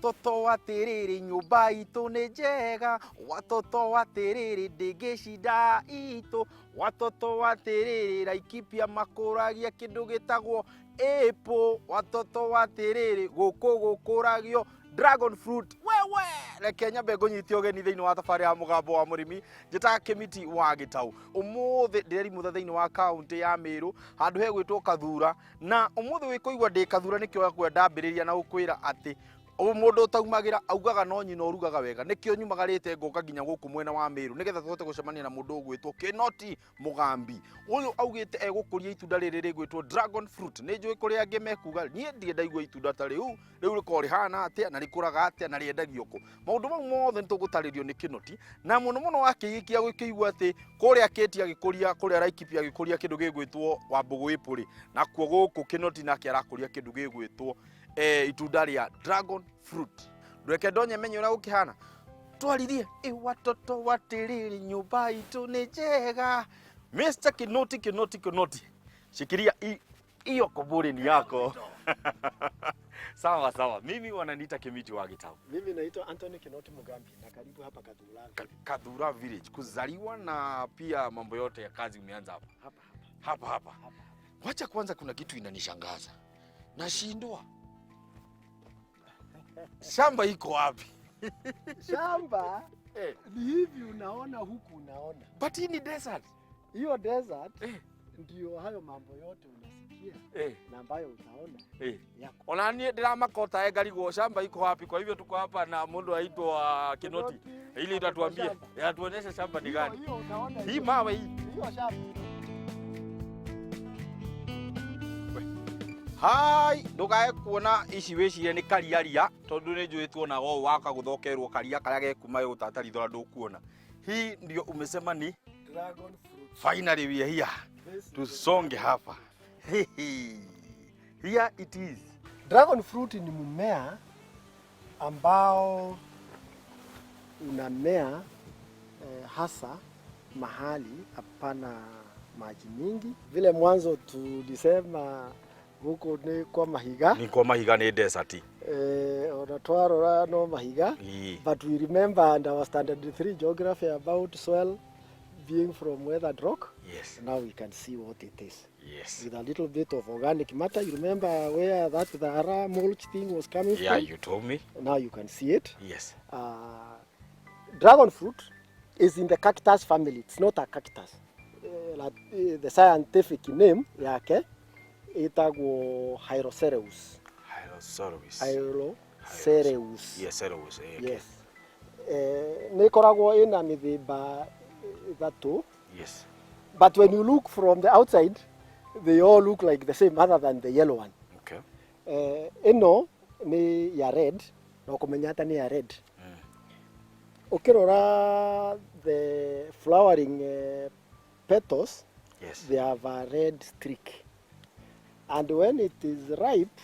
Watoto atĩrĩrĩ, nyũmba itũ nĩ njega. Watoto atĩrĩrĩ, ndĩngĩcinda itũ. Watoto atĩrĩrĩ, Laikipia makũragia kĩndũ gĩtagwo apple. Watoto atĩrĩrĩ, gũkũ gũkũragio dragon fruit. Wewe, reke nyambe ngũnyite ũgeni thĩinĩ wa thabarĩ ya Mũgambo wa Mũrĩmi. Njĩtaga Kĩmiti wa Gĩtau. Ũmũthĩ ndĩrerimũtha thĩinĩ wa kaũntĩ ya Mĩrũ, handũ hegwĩtwo Kathura. Na ũmũthĩ wĩkũigua ndĩ Kathura nĩkĩo gakuoya ndambĩrĩria na gũkwĩra atĩ mũndũ ũtaumagĩra augaga no nyina ũrugaga wega. Nĩkĩo nyumagarĩte ngoka nginya gũkũ mwena wa Mĩrũ nĩgetha tũhote gũcemania na mũndũ ũgwĩtwo Kĩnoti Mũgambi. Ũyũ augĩte egũkũria itunda rĩrĩ rĩgwĩtwo dragon fruit. Nĩ njũĩ kũrĩa angĩ mekuga niĩ ndirĩ ndaigua itunda ta rĩu, rĩu rĩkoragwo rĩhana atĩa na rĩkũraga atĩa na rĩendagio kũ. Maũndũ mau mothe nĩ tũgũtarĩrio nĩ Kĩnoti, na mũno mũno wakĩiyĩkia gũkĩigua atĩ kũrĩa Kĩti agĩkũria, kũrĩa Laikipia agĩkũria kĩndũ gĩgwĩtwo Wambũgũ apple rĩ, nakuo gũkũ Kĩnoti nake arakũria kĩndũ gĩgwĩtwo itunda rĩa dragon fruit. Ndweke ndonye menye ũrĩa gũkĩhana. Twaririe ĩ watoto watĩrĩrĩ, nyũmba itũ nĩ njega. Mr. Kinoti, Kinoti, Kinoti, shikilia hiyo koburi ni yako. Sawa sawa, mimi wananiita Kimiti wa Gitau. Mimi naitwa Anthony Kinoti Mugambi na karibu hapa Kathura. Kathura village kuzaliwa na pia mambo yote ya kazi umeanza hapa Hapa. Hapa hapa. Hapa. Wacha kwanza, kuna kitu inanishangaza, nashindwa shamba iko wapi? Shamba ni hivi unaona huku unaona. But hii ni desert. Hiyo desert ndio hayo mambo yote unasikia na ambayo utaona yako. Ona niĩ ndĩramakota ngarigwo shamba iko wapi. Kwa hivyo tuko hapa na mũndũ aitwa Kinoti ili itatuambie atuonyeshe shamba ni Hiyo gani. Hiyo utaona Hii hiyo. mawe hii. Hiyo shamba. Hai, ndukae kuona ici wĩcirie nĩ kariaria tondũ nĩ njũĩ tuonaga ũũ waka gũthokerwo karia karĩa gekuma gũtata ritho na ndũkuona. Hii ndio umesema ni Dragon fruit. Finally we are here. This is the Tusonge hapa. Here it is. Dragon fruit ni mmea ambao unamea hasa mahali hapana maji mingi. Vile mwanzo tulisema huku ni kwa mahiga. Ni kwa mahiga, nĩ desert. Ona twarora no mahiga. But we remember under our standard 3 geography about soil being from weathered rock. Now we can see what it is. With a little bit of organic matter. You remember where that the ara mulch thing was coming Yeah, from? you told me. Now you can see it. Dragon fruit is in the cactus family. It's not a cactus. Like, the scientific name yake itagwo Hylocereus. Hylocereus. Hylocereus. Yes, Cereus. Okay. Yes. Nĩ ĩkoragwo ĩna mĩthemba ĩthatũ. But when you look from the outside, they all look like the same other than the yellow one. Ĩno nĩ ya red, na ũkũmenya atĩ nĩ ya red. Ũkĩrora the flowering petals, they have a red streak. And when it is ripe,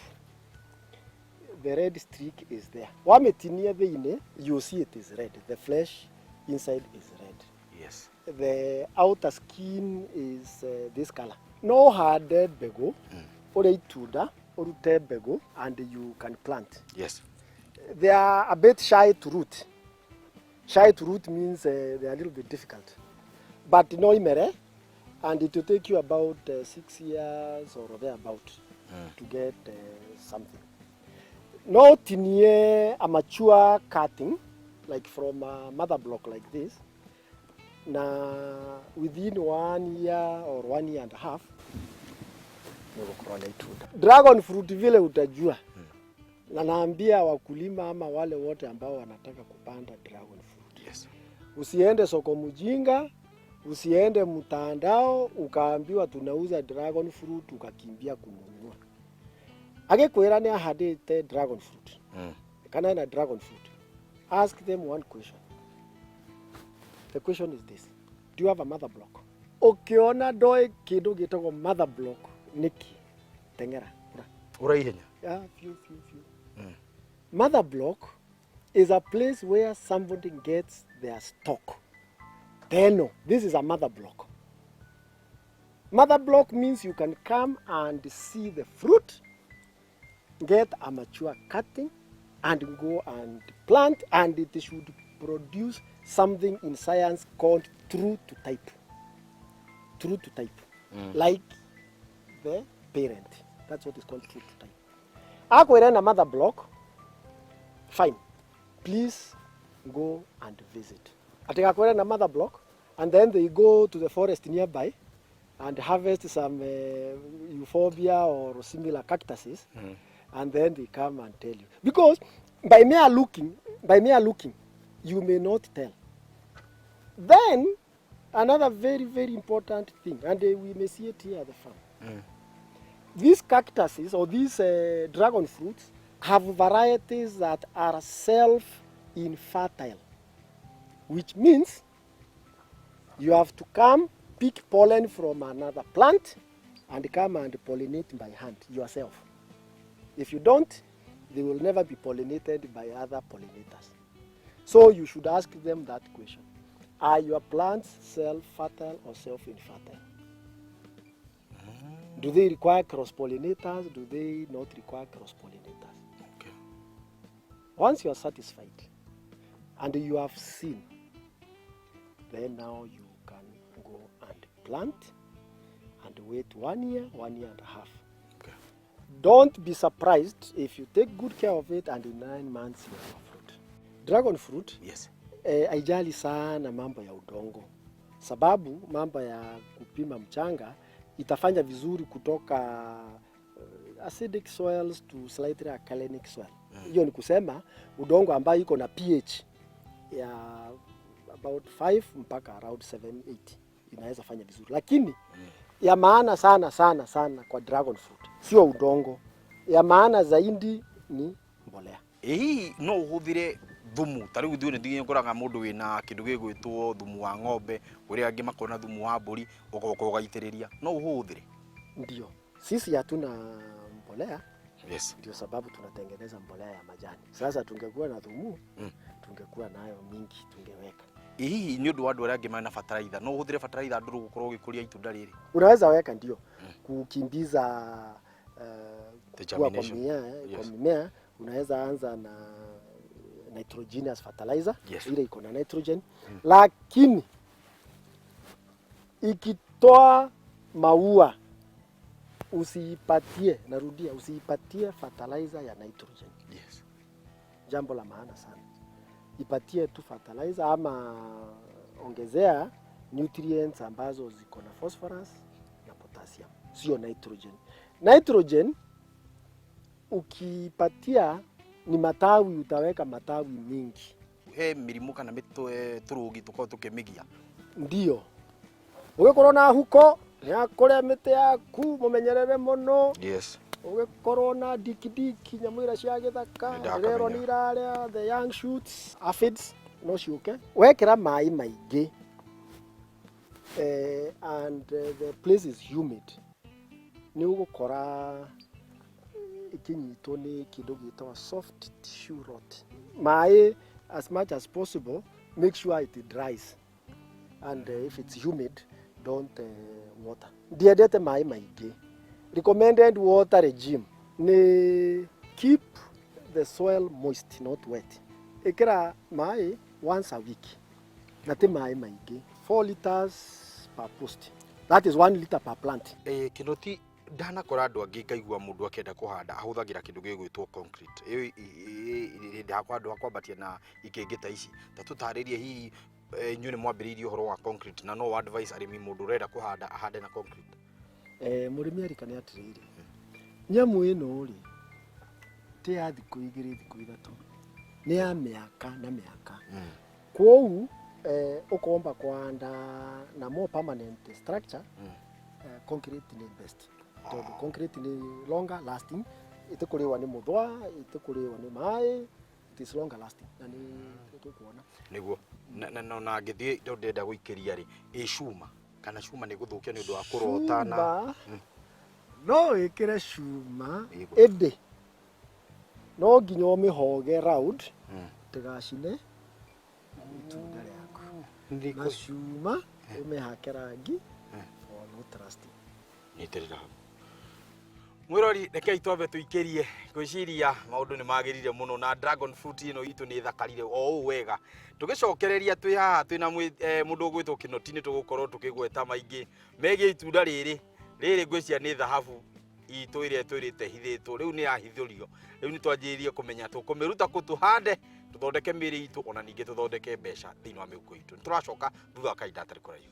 the red streak is there. Wamĩtinia thĩinĩ, you see it is red. The flesh inside is red. The outer skin is this color. No ũhande mbegũ, ũrĩe itunda, ũrute mbegũ and you can plant. They are a bit shy to root. Shy to root means they are a little bit difficult. But no imere, and it will take you about 6 years or thereabout to get something. No tinie a mature cutting, like from a mother block like this, na within one year or one year and a half nĩũgũkorwo na itunda. Dragon fruit vile utajua, na naambia wakulima ama wale wote ambao wanataka kupanda dragon fruit, usiende soko mjinga, usiende mtandao ukaambiwa tunauza dragon fruit ukakimbia kununua. Agĩkwĩra nĩ ahandĩte dragon fruit kana ena dragon fruit, ask them one question. The question is this: do you have a mother block? Ũkĩona ndoĩ kĩndũ gĩtagwo mother block nĩkĩ, teng'era ũra. Ũraihenya. Yeah, few, few, few. Mother block is a place where somebody gets their stock. Teno, this is a mother block. Mother block means you can come and see the fruit, get a mature cutting, And go and plant, and it should produce something in science called true to type. True to type. Like the parent. That's what is called true to type. Akwĩra na mother block, fine. Please go and visit. Atigakwĩra na mother block, and then they go to the forest nearby and harvest some euphorbia or similar cactuses, and then they come and tell you. Because by mere looking, you may not tell. Then, another very, very important thing, and we may see it here at the farm. These cactuses or these dragon fruits have varieties that are self-infertile, which means you have to come pick pollen from another plant and come and pollinate by hand yourself. If you don't, they will never be pollinated by other pollinators. So you should ask them that question. Are your plants self-fertile or self-infertile? Do they require cross-pollinators? Do they not require cross-pollinators? Once you are satisfied and you have seen, then now you can go and plant and wait 1 year, 1 year and a half. Don't be surprised if you take good care of it and in 9 months you have a fruit. Dragon fruit haijali sana mambo ya udongo, sababu mambo ya kupima mchanga itafanya vizuri kutoka acidic soils to slightly alkalinic soil. Hiyo ni kusema udongo ambayo iko na pH ya about 5 mpaka around 7 8 inaweza fanya vizuri, lakini ya maana sana sana sana kwa dragon fruit sio udongo, ya maana zaidi ni mbolea. Ĩ hihi no ũhũthĩre thumu? Ta rĩu ithuĩ nĩ tũkoraga mũndũ wĩna kĩndũ gĩgwĩtwo thumu wa ng'ombe, kũrĩ angĩ makona thumu wa mbũri, ũgoka ũgaitĩrĩria, no ũhũthĩre? Ndio, sisi hatuna mbolea, ndio sababu tunatengeneza mbolea ya majani. Sasa tungekuwa na thumu tungekuwa nayo mingi tungeweka. Ĩ hihi nĩ ũndũ wa andũ arĩa angĩ mena bataraitha, no ũhũthĩre bataraitha ndũrũ gũkorwo ũgĩkũria itunda rĩrĩ? Unaweza weka, ndio, kukimbiza The kukua kwa germination. mimea, kwa mimea unaweza anza na nitrogenous fertilizer ile iko na nitrogen, lakini ikitoa maua usiipatie, narudia, usiipatie fertilizer ya nitrogen. Jambo la maana sana, ipatie tu fertilizer ama ongezea nutrients ambazo ziko na phosphorus na potassium, sio nitrogen. Nitrogen ukipatia ni matawi, utaweka matawi mingi. He mĩrimũ kana tũrũgi tũkoragwo tũkĩmĩgia? Ndio, ũgĩkorwo na huko nĩakũrĩa mĩtĩ yaku, mũmenyerere mũno. Ũgĩkorwo na dikidiki, nyamũ iria cia gĩthaka Nĩndakamenya. ndĩrerwo nĩ irarĩa the young shoots, aphids no ciũke wekĩra maĩ maingĩ and the place is humid, nĩ ũgũkora ĩkĩnyitwo nĩ kĩndũ gĩtagwo soft tissue rot. Maĩ, as much as possible, make sure it dries, and if it's humid, don't water. Ndiendete maĩ maingĩ. Recommended water regime ni keep the soil moist, not wet. Ĩkĩra maĩ once a week na ti maĩ maingĩ, 4 liters per post, that is 1 liter per plant. Ĩ Kinoti, ndanakora andũ angĩ ngaigua mũndũ akĩenda kũhanda ahũthagĩra kĩndũ gĩgwĩtwo concrete ĩyo hĩndĩ ya andũ a kwambatia na ikĩngĩ ta ici. Ta tũtarĩrie hihi inyuĩ nĩ mwambĩrĩirie ũhoro wa concrete, na no advice arĩmi, mũndũ ũrenda kũhanda ahande na concrete? Mũrĩmi arikane atĩrĩrĩ, nyamũ ĩno rĩ, ti ya thikũ 2, thikũ 3, nĩ ya mĩaka na mĩaka. Kwoguo ũkomba kũhanda na more permanent structure, concrete nĩ best, tondũ concrete nĩ longer lasting, ĩtĩkũrĩwa nĩ mũthwa, ĩtĩkũrĩwa nĩ maĩ, it is longer lasting na nĩ tũkuona. Nĩguo na ngĩthiĩ tondũ ndĩrenda gũikĩria rĩ, ĩ cuma kana cuma nĩ gũthũkia nĩ ũndũ wa kũrota na Cuma no wĩkĩre cuma, Ĩguo. ĩndĩ no nginya ũmĩhoge round ndĩgacine itunda rĩaku, na cuma ũmĩhake rangi for not rusting. Nyitĩrĩra hau. Mwĩrori, rekei twambe tũikĩrie. Ngwĩciria maũndũ nĩ magĩrire mũno na dragon fruit ĩno itũ nĩ ĩthakarire o ũũ wega. Tũgĩcokereria twĩ haha twĩna mũndũ ũgwĩtwo Kĩnoti, nĩ tũgũkorwo tũkĩgweta maingĩ megiĩ itunda rĩrĩ. Rĩrĩ ngwĩciria nĩ thahabu itũ ĩrĩa ĩtũrĩte hithĩtwo, rĩu nĩ yahithũrio. Rĩu nĩ twanjĩrĩrie kũmenya tũkũmĩruta kũ, tũhande, tũthondeke mĩĩrĩ itũ, ona ningĩ tũthondeke mbeca thĩinĩ wa mĩhuko itũ. Nĩ tũracoka thutha wa kahinda gatarĩ kũraihu.